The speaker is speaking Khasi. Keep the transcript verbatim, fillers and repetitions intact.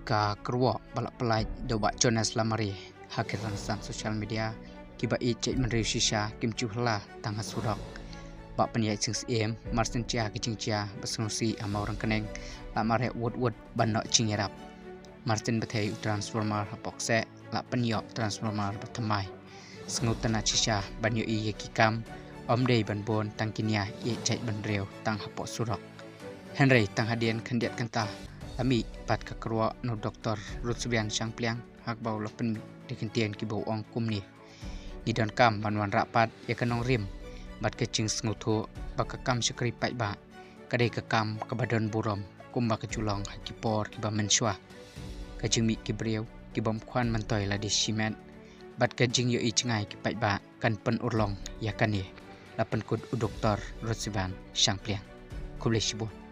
ka kyrwoh ba la pyllait da u Bah Jonas Lamare ha ki rynsan social media, kiba ïeit jaitbynriew shisha kim ju hla tang ha surok. Bah Pynïaid Sing Syiem, marsien jia ka jingjia ba sngewsih ha Mawryngkneng, la mareh wut wut ban noh jingïarap. Marsien bthei u transformer hapoh kseh, la pynïoh transformer ba thymmai. Sngewtynnat shisha ban ïohi ïa ki kam, ym dei ban bun tang ki nia ïeit jaitbynriew tang hapoh surok. Hynrei tang hadien khyndiat kynta, la mih pat ka kyrwoh na u Doktor Ruthsibian Shangpliang, ha kaba u la pynmih da ki kyntien kiba u ong kumne: Ngi donkam ban wanrah pat ïa ka nongrim bad ka jingsngewthuh ba ka kam shakri paidbah ka dei ka kam kaba don burom kumba ka ju long ha ki por kiba mynshuwa. Ka jingmih ki briew ki bym khwan myntoi lade shimet bad ka jingïohi jngai ki paidbah kan pynurlong ïa kane, la pynkut u Doktor Ruthsibian Shangpliang. Khublei shibun.